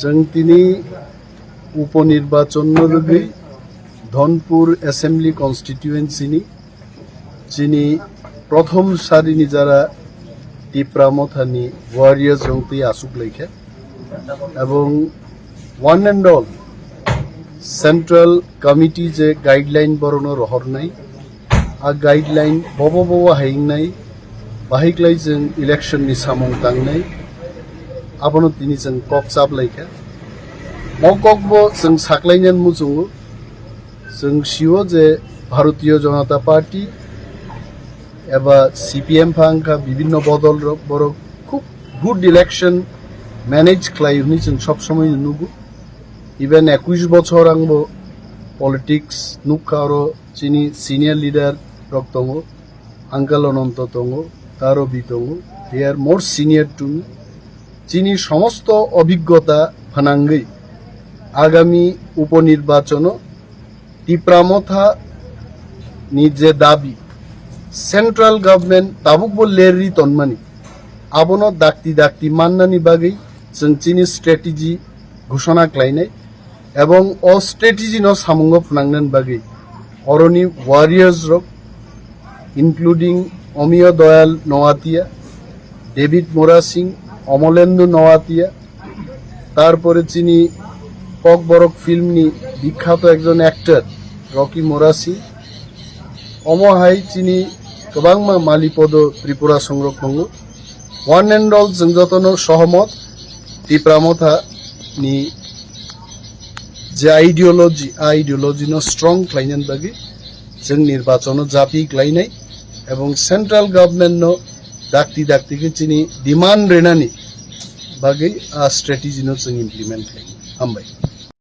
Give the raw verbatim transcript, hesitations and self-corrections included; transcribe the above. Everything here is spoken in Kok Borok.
Chwng tini uponirbachono rwgwi Dhonpur Assembly Constituency ni chini prothom sarini jara Tipra Mothani warriors rok twi asuk laikha, ebong one and all Central Committee je guideline borokno rohornai, a guideline bobo bobo hai wngnai, bahai klai chwng election ni samung tangnai, abono tini chwng kok chap laikha. Mo kokbo chwng saklainani muchungo, chwng sio je Bharatiya Janata Party eba C P M pha wngkha bibinno bodol rok, borok khub good election manage khlai hwnwi chwng sob somoi nugo. Even ekush bochor angbo politics nukha, oro chini senior leader rok tongo, Uncle Ananto tongo, Tarobi tongo, they are more senior to me. Chini somosto obhiggota phanangwi agami uponirbachono Tipra Motha ni je dabi, central government tabukbo lerwi tonmani, abono dakti dakti mannani bagwi chwng chini strategy ghoshona khlainai, ebong o strategy no samungo phnangnani bagwi oroni warriors rok, including Omiyo Doyal Noatia, David Murasing, Omolendu Noatia, tarpore chini Kokborok film ni bikkhato ekjon actor Rocky Murasing, omo hai chini kwbangma Malipodo Tripura songrok tongo. One and all chwng jotono sohomot Tipra Motha ni je ideology, a ideology no strong khlainani bagwi chwng nirbachono japi khlainai ebong central government no dakti dakti khe chini demand renani bagwi a strategy no chwng implement khlainai. Hambai.